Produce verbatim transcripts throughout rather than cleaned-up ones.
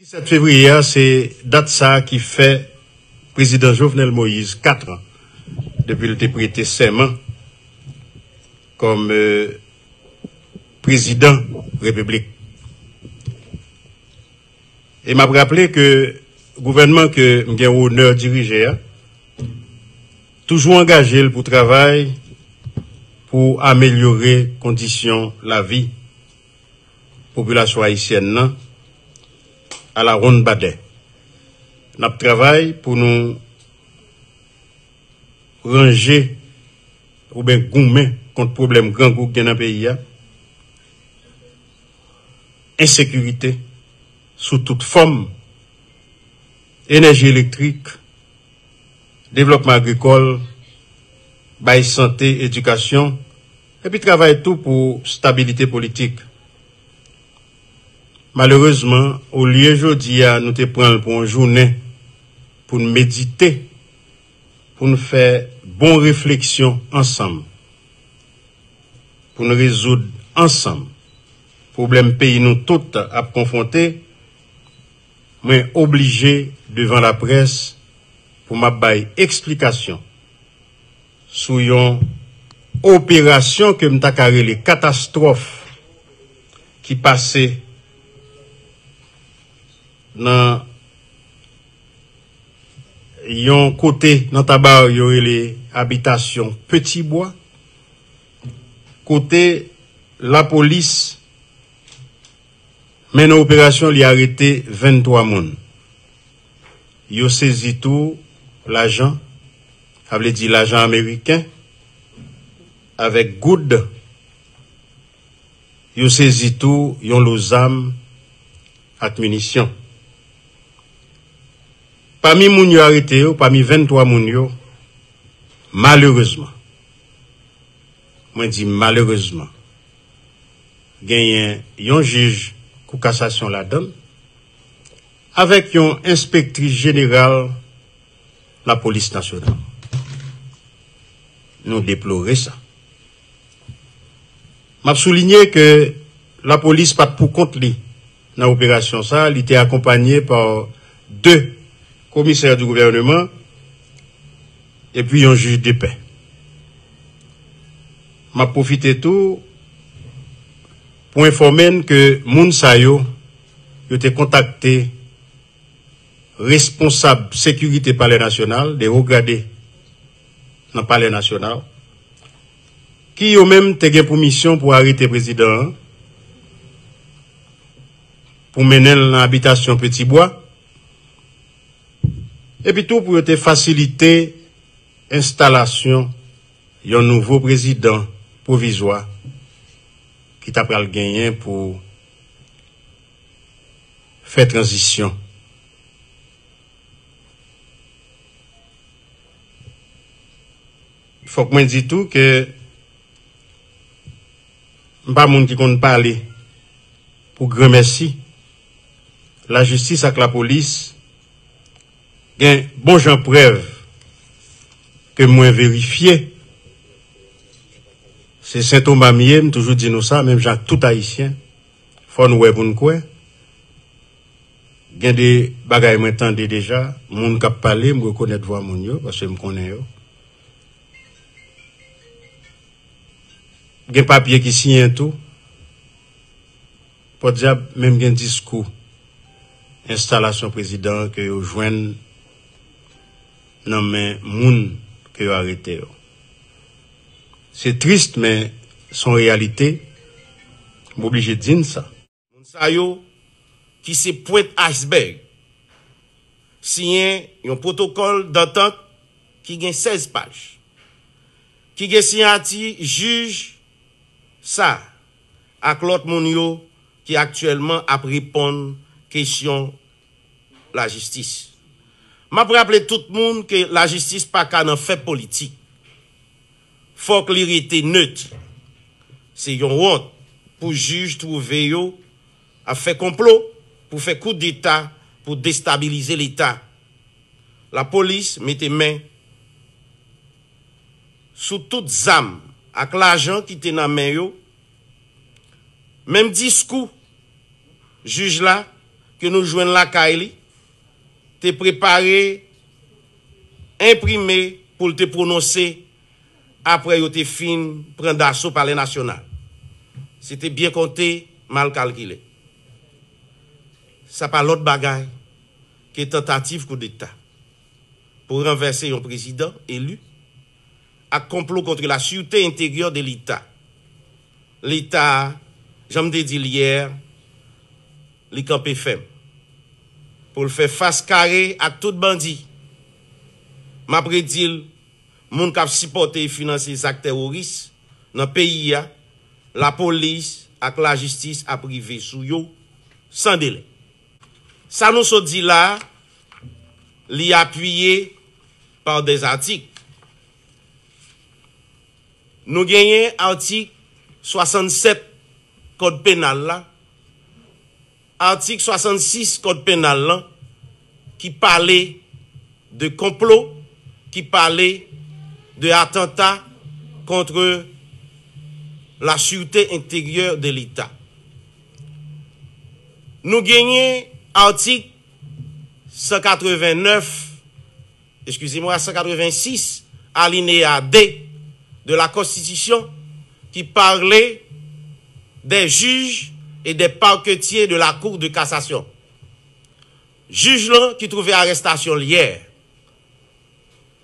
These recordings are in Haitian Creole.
Disèt fevriye a, se dat sa a ki fè prezidan Jovenel Moïse kat an depi l te prete sèman kòm, euh, prezidan repiblik. E m ap raple ke gouvènman ke m gen onè dirije a toujou angaje l pou travay pou amelyore kondisyon lavi popilasyon ayisyèn nan alawonnbadè. N ap travay pou nou ranje oubyen goumen kont pwoblèm grangou k gen nan peyi a, ensekirite sou tout fòm, enèji elektrik, devlòpman agrikòl, bay sante, edikasyon, epi travay tou pou stabilite politik. Malerezman, olye jodi a nou te pran l pou yon jounen pou n medite, pou n fè bon refleksyon ansanm, pou n rezoud ansanm pwoblèm peyi nou tout ap konfwonte, mwen oblije devan laprès pou m ap bay eksplikasyon sou yon operasyon ke m ta ka rele katastwòf ki pase nan yon kote nan Taba yo rele abitasyon Petibwa, kote lapolis mennen operasyon, li arete venntwa moun. Yo sezi tou lajan, sa vle di lajan ameriken, avèk goud. Yo sezi tou yon lo zam ak minisyon. Pami moun yo arete yo, pami venntwa moun yo, malerezman, mwen di malerezman, genyen yon jij kou kasasyon ladan l, avèk yon enspektris jeneral lapolis nasyonal. Nou deplore sa. M ap soulinye ke lapolis pa t pou kont li nan operasyon sa a, li te akonpanye pa de komisè di gouvèneman epi yon jij de pè. M ap pwofite tou pou enfòme n ke moun sa yo, yo te kontakte responsab sekirite Palè Nasyonal, de wo grade nan Palè Nasyonal, ki yo menm te gen pou misyon pou arete prezidan an, pou mennen l nan abitasyon Petibwa, epi tou pou yo te fasilite enstalasyon yon nouvo prezidan pwovizwa ki ta pral genyen pou fè tranzisyon. Fòk mwen di tou ke m pa moun ki konn pale pou granmèsi lajistis ak lapolis. Gen bon jan prèv ke mwen verifye. Se Sentoma m ye, m toujou di nou sa, menm jan ak tout Ayisyen. Fò n wè pou n kwè. Gen de bagay mwen tande deja, moun k ap pale, m rekonèt vwa moun yo, paske m konnen yo. Gen papye ki siyen tou. Pòdyab, menm gen diskou enstalasyon prezidan an ke yo jwenn nan men moun ke yo arete yo. Se tris, men se yon reyalite. M oblije di n sa. Moun sa yo, ki se pwent aysbèg, siyen yon pwotokòl dantant ki gen sèz paj, ki gen siyati jij sa ak lòt moun yo ki aktyèlman ap reponn kesyon lajistis. M ap raple tout moun ke lajistis pa ka nan fè politik. Fòk li rete net. Se yon wont pou jij twouve yo ap fè konplo pou fè koudeta pou destabilize Leta. Lapolis mete men sou tout zam ak lajan ki te nan men yo. Menm diskou jij la ke nou jwenn lakay li te prepare, enprime pou l te pwononse apre yo te fin pran daso Palè Nasyonal. Se te byen konte, mal kalkile. Sa pa lòt bagay ke tantativ koudeta pou ranvèse yon prezidan eli ak konplo contre la sûreté intérieure de l'État. Leta, jan m te di l yè, li kanpe fèm pou l fè fas kare ak tout bandi. M ap redi l, moun k ap sipòte e finanse zak teworis nan peyi a, lapolis ak lajistis ap rive sou yo san delè. Sa nou sot di la a, li apiye pa dè atik. Nou genyen atik swasannsèt Kòd Penal la, atik swasannsis Kòd Penal la, ki pale de konplo, ki pale de atanta contre la sûreté intérieure de l'État. Nou genyen atik san katreven nèf, excusez-moi, san katreven sis, alinéa de de la Constitution, qui parlait des juges et des parquetiers de la Cour de cassation. Jij lan ki twouve arestasyon l yè,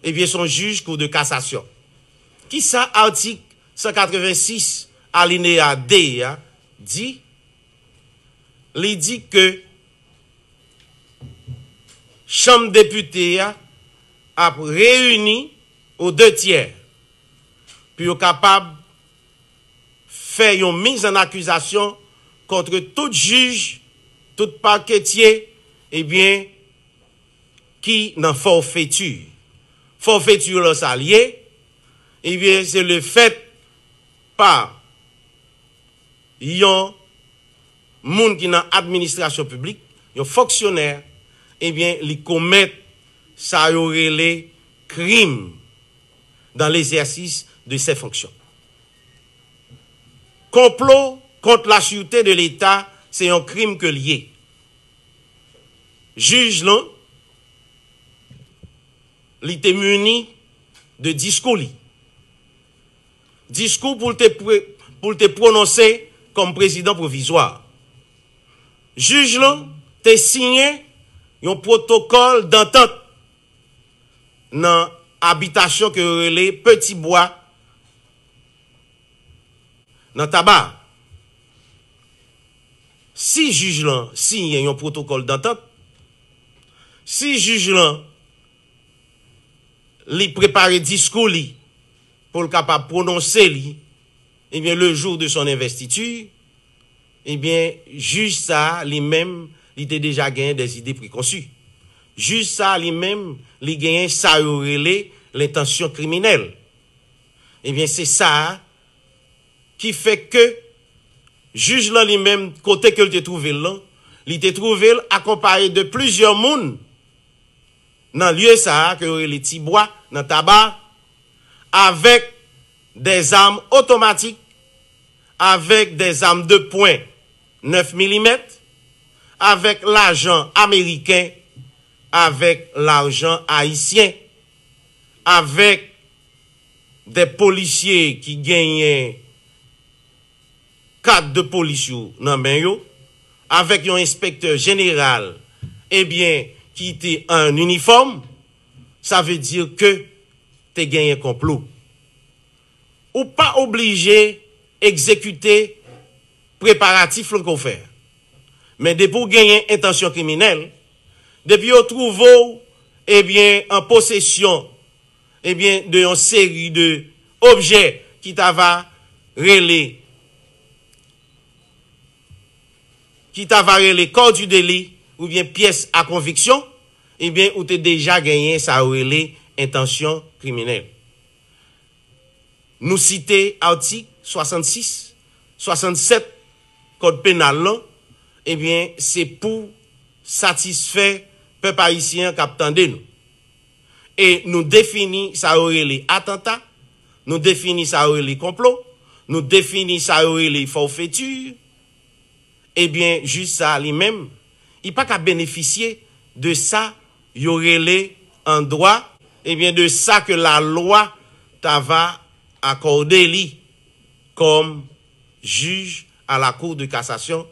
ebyen, se yon jij Cour de cassation. Kisa atik san katreven sis alinéa de a di? Li di ke Chanm Depite a ap reyini o de tyè pou yo kapab fè yon miz an akizasyon kont tout jij, tout paketye, ebyen, ki nan fòfeti. Fòfeti lan sa l ye, ebyen, se le fèt pa yon moun ki nan administrasyon piblik, yon fonksyonè, ebyen, li komèt sa yo rele krim dans l'exercice de ses fonctions. Konplo kont la sûreté de l'État, se yon krim ke l ye. Jij lan, li te mini de diskou li. Diskou pou l te, pre- pou l te pwononse kòm prezidan pwovizwa. Jij lan te siyen yon pwotokòl dantant nan abitasyon ke yo rele Peti Bwa, nan Taba. Si jij lan siyen yon pwotokòl dantant, si jij lan li prepare diskou li pou l kapab pwononse li, ebyen, le jour de son investiture, ebyen, jij sa a li menm, li te deja genyen des idées préconçues. Jij sa a li menm, li genyen sa yo rele lentansyon kriminèl. Ebyen, se sa a ki fè ke jij lan li menm, kote ke l te twouve l lan, li te twouve l akonpaye de plizyè moun nan lye sa a ke yo rele Ti Bwa, nan Taba, avèk dè zam otomatik, avèk dè zam de pwen nèf milimèt, avèk lajan ameriken, avèk lajan ayisyen, avèk dè polisye ki genyen kad de polis yo nan men yo, avèk yon enspektè jeneral, ebyen, ki te an inifòm, sa vle di ke te genyen konplo. Ou pa oblije egzekite preparatif lan ke w fè. Men depi w genyen entansyon kriminèl, depi yo twouve w, ebyen, an posesyon, ebyen, de yon seri de objè ki ta va rele, ki ta va rele corps du délit oubyen pyès a konviksyon, ebyen, ou te deja genyen sa yo rele entansyon kriminèl. Nou site atik swasannsis, swasannsèt Kòd Penal lan, ebyen, se pou satisfè pèp ayisyen an k ap tande nou. E nou defini sa yo rele atanta, nou defini sa yo rele konplo, nou defini sa yo rele fòfeti. Ebyen, jij sa a li menm, li pa ka benefisye de sa yo rele an dwa, ebyen, de sa ke lalwa ta va akòde li kòm jij a la Cour de cassation.